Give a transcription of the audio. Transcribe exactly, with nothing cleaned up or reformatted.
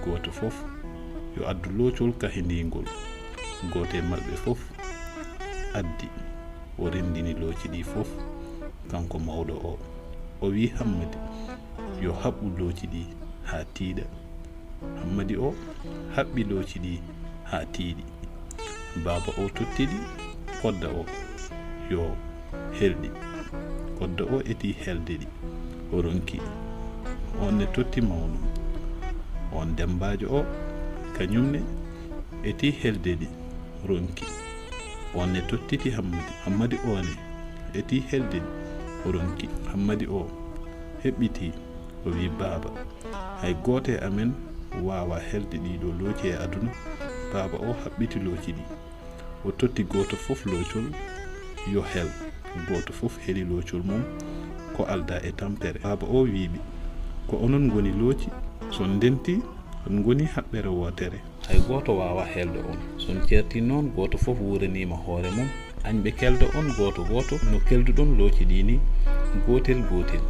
Gooto fof yo addu loocol kahindiingol. Gooto e maɓɓe fof addi, o renndini looci ɗii fof, kanko mawɗo oo. O wi'i Hammadi yo haɓɓu looci ɗii haa tiiɗa. Hammadi oo haɓɓi looci ɗii haa tiiɗi. Baaba oo totti ɗi kodda oo yo hel ɗi. Kodda oo etii helde ɗi, o ronki. Oon ne totti mawnu. Oon demmbaajo oo, kañum ne, etii helde ɗi, ronki. Oon ne tottiti Hammadi. Hammadi oo ne etii helde ɗi, o ronki. Hammadi oo heɓɓitii, o wi'i, "Baaba, hay gooto e amen waawaa helde ɗii ɗoo looci e aduna." Baaba oo haɓɓiti looci ɗii. O totti gooto fof loocol yo hel. Gooto fof heli loocol mum, ko aldaa e tampere. Baaba oo wi'i ɓe, "Ko onon ngoni looci, so on ndentii, on ngoni haɓɓere wootere. Hay gooto waawaa helde on. So on ceertii noon, gooto fof wuuraniima hoore mum. Añɓe kelda on gooto gooto, no kelduɗon looci ɗii nii, gootel gootel."